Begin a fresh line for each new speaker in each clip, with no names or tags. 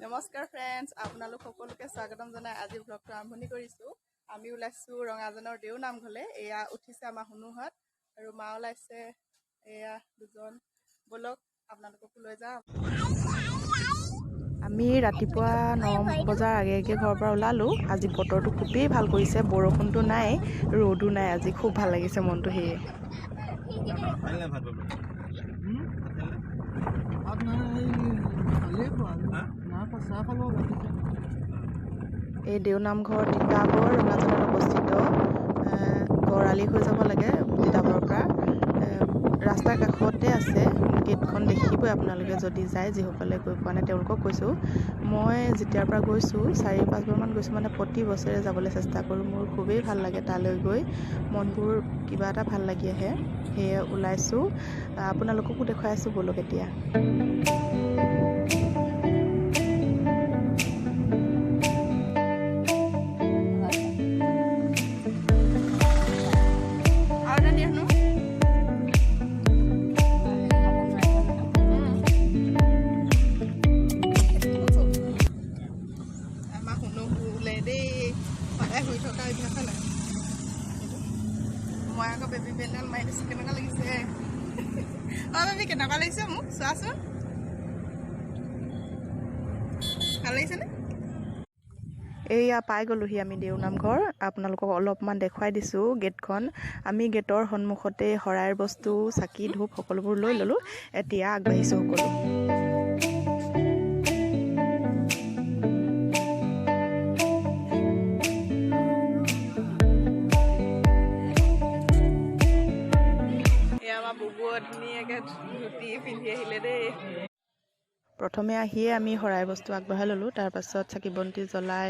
নমস্কাৰ ফ্ৰেণ্ডছ, আপোনালোক সকলোকে স্বাগতম জনাই আজি ভ্লগটো আৰম্ভণি কৰিছোঁ। আমি ওলাইছোঁ ৰঙাজানৰ দেউ নামঘৰলৈ। এয়া উঠিছে আমাৰ হুনুহঁত আৰু মা ওলাইছে। এয়া দুজন। ব'লক, আপোনালোককো লৈ যাম।
আমি ৰাতিপুৱা 9 বজাৰ আগে আগে ঘৰৰ পৰা ওলালোঁ। আজি বতৰটো খুবেই ভাল কৰিছে। বৰষুণটো নাই, ৰ'দো নাই। আজি খুব ভাল লাগিছে মনটো সেয়ে।
খালি নাই ভাত বাবু?
ভাত নাই, কালিয়ে খোৱা।
হা?
নাই খোৱা, চাহ খালোঁ, গাখীৰ চাহ।
এই দেউ নামঘৰ তিতাবৰ ৰঙাজানত অৱস্থিত। গড়আলি হৈ যাব লাগে তিতাবৰৰ পৰা। ৰাস্তাৰ কাষতে আছে। গেটখন দেখিবই আপোনালোকে যদি যায়। যিসকলে গৈ পোৱা নাই তেওঁলোকক কৈছোঁ। মই যেতিয়াৰ পৰা গৈছোঁ, 4-5বাৰমান গৈছোঁ, মানে প্ৰতি বছৰে যাবলৈ চেষ্টা কৰোঁ। মোৰ খুবেই ভাল লাগে তালৈ গৈ, মনবোৰ কিবা এটা ভাল লাগি আহে। সেয়ে ওলাইছোঁ, আপোনালোককো দেখুৱাই আছোঁ। ব'লক এতিয়া।
আৰু এটা দিয়া শুনো। আমাৰ শুনো শুলে দেই। সদায় শুই থকা অভ্যাস নাই সেইটো। মই আকৌ বেবী বেণ্ডাল মাৰি দিছোঁ। কেনেকুৱা লাগিছে? অ বেবী, কেনেকুৱা লাগিছে মোক চোৱাচোন। ভাল লাগিছেনে?
এইয়া পাই গ'লোহি আমি দেউ নামঘৰ। আপোনালোকক অলপমান দেখুৱাই দিছোঁ গেটখন। আমি গেটৰ সন্মুখতে শৰাইৰ বস্তু, চাকি, ধূপ সকলোবোৰ লৈ ল'লোঁ। এতিয়া আগবাঢ়িছোঁ সকলো।
এয়া আমাৰ বুবুৱে ধুনীয়াকৈ ধুতি পিন্ধি আহিলে দেই।
প্ৰথমে আহিয়ে আমি শৰাই বস্তু আগবঢ়াই ল'লোঁ। তাৰপাছত চাকি বন্তি জ্বলাই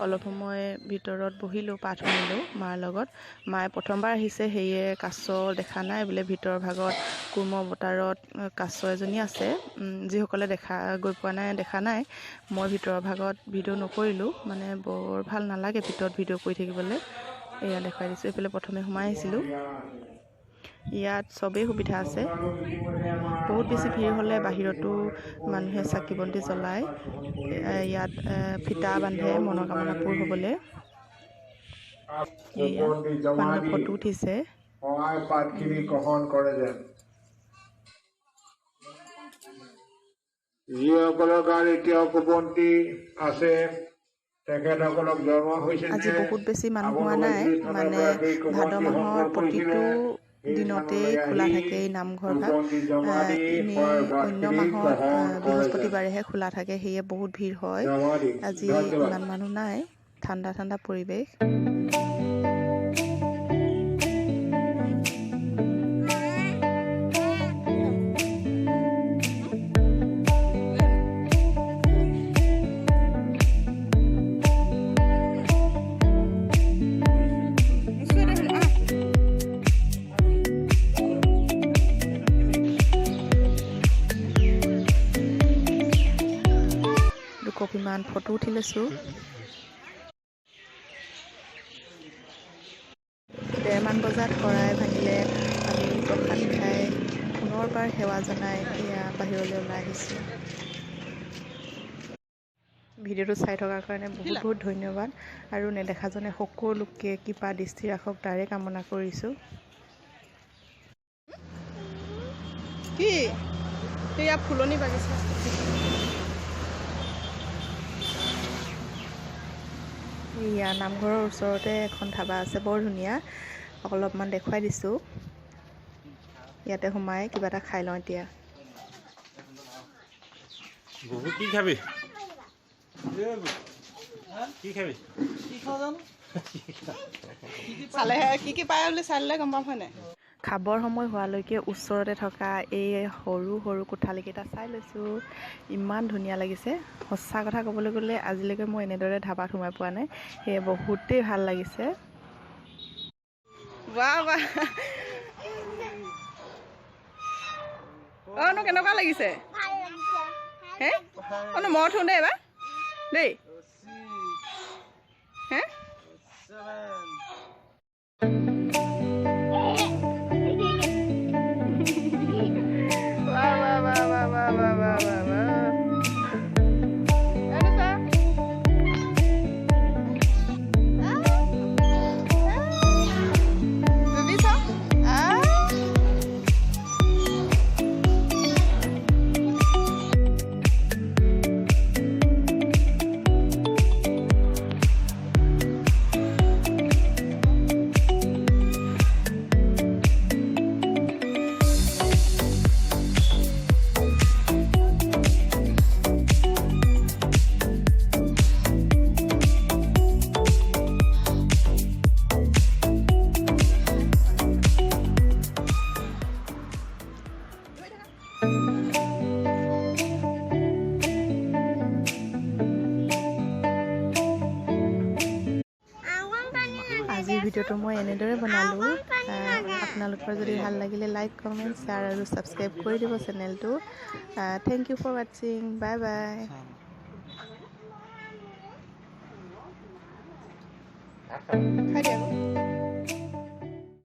অলপ সময় ভিতৰত বহিলোঁ, পাঠ শুনিলোঁ মাৰ লগত। মায়ে প্ৰথমবাৰ আহিছে, সেয়ে কাছ দেখা নাই বোলে। ভিতৰৰ ভাগত কুৰ্ম অৱতাৰত কাছ এজনী আছে। যিসকলে দেখা গৈ পোৱা নাই, দেখা নাই। মই ভিতৰৰ ভাগত ভিডিঅ' নকৰিলোঁ, মানে বৰ ভাল নালাগে ভিতৰত ভিডিঅ' কৰি থাকিবলৈ। এয়া দেখুৱাই দিছোঁ। এইফালে প্ৰথমে সোমাই আহিছিলোঁ। ইয়াত চবেই সুবিধা আছে। বহুত বেছি ভিৰ হ'লে বাহিৰতো মানুহে চাকি বন্তি জ্বলায়। ইয়াত ফিটা বান্ধে মনৰ কামনা পূৰ হ'বলৈ। এয়া মানুহে ফটো উঠিছে।
সহায় পাতখিনি গ্ৰহণ কৰে যেন। যিসকলৰ গাত এতিয়াও কোপন্তি আছে, তেখেতসকলক জনোৱা হৈছে
আজি
যে
বহুত বেছি মানুহ হোৱা
আপোনালোকে
নাই।
যি স্থানৰ
মানে
পৰা সেই
ভাদ
কোপন্তি
মাহৰ
সংগ্ৰহ
প্ৰতিটো
কৰিছিলে, সেই
দিনতেই
স্থানলৈ
খোলা
আহি
থাকে এই নামঘৰ ভাগ।
কোপন্তি জমা দি
এনেই
শৰাই
অন্য
পাতখিনি
মাহত
গ্ৰহণ কৰে যেন।
বৃহস্পতিবাৰেহে খোলা থাকে, সেয়ে বহুত ভিৰ হয়।
জমা দি
আজি
ধন্যবাদ।
ইমান মানুহ নাই, ঠাণ্ডা ঠাণ্ডা পৰিৱেশ।
নোচোৱে দে শুনো, আহ।
দুকপিমান ফটো উঠি লৈছোঁ। 1:30মান বজাত শৰাই ভাঙিলে। আমি প্ৰসাদ খাই পুনৰবাৰ সেৱা জনাই এয়া বাহিৰলৈ ওলাই আহিছোঁ। ভিডিঅ'টো চাই থকাৰ কাৰণে বহুত বহুত ধন্যবাদ আৰু নেদেখাজনে সকলোকে কৃপা দৃষ্টি ৰাখক, তাৰে কামনা কৰিছোঁ।
কি এয়া? ফুলনি বাগিচা।
এয়া নামঘৰৰ ওচৰতে এখন ধাবা আছে, বৰ ধুনীয়া। অলপমান দেখুৱাই দিছোঁ। ইয়াতে সোমাই কিবা এটা খাই লওঁ এতিয়া।
বুবু, কি খাবি? কি খাবি?
কি খাওঁ জানো।
চালেহে কি কি পায় বুলি চাই ল'লে গম পাম, হয় নাই?
খাবৰ সময় হোৱালৈকে ওচৰতে থকা এই সৰু সৰু কোঠালিকেইটা চাই লৈছোঁ। ইমান ধুনীয়া লাগিছে। সঁচা কথা ক'বলৈ গ'লে আজিলৈকে মই এনেদৰে ধাবাত সোমাই পোৱা নাই, সেয়ে বহুতেই ভাল লাগিছে।
বাহ বাহ! অ নো কেনেকুৱা লাগিছে হে? অ নো মই উঠো দেই এবাৰ দেই। হে।
7.
বাহ বাহ বাহ বাহ বাহ বাহ বাহ বাহ বাহ বাহ।
ভিডিঅ'টো মই এনেদৰে বনালোঁ। আপোনালোকৰ যদি ভাল লাগিলে লাইক, কমেণ্ট, শ্বেয়াৰ আৰু ছাবস্ক্ৰাইব কৰি দিব চেনেলটো। Thank you for watching, bye bye.
খাই দিয়া আকৌ।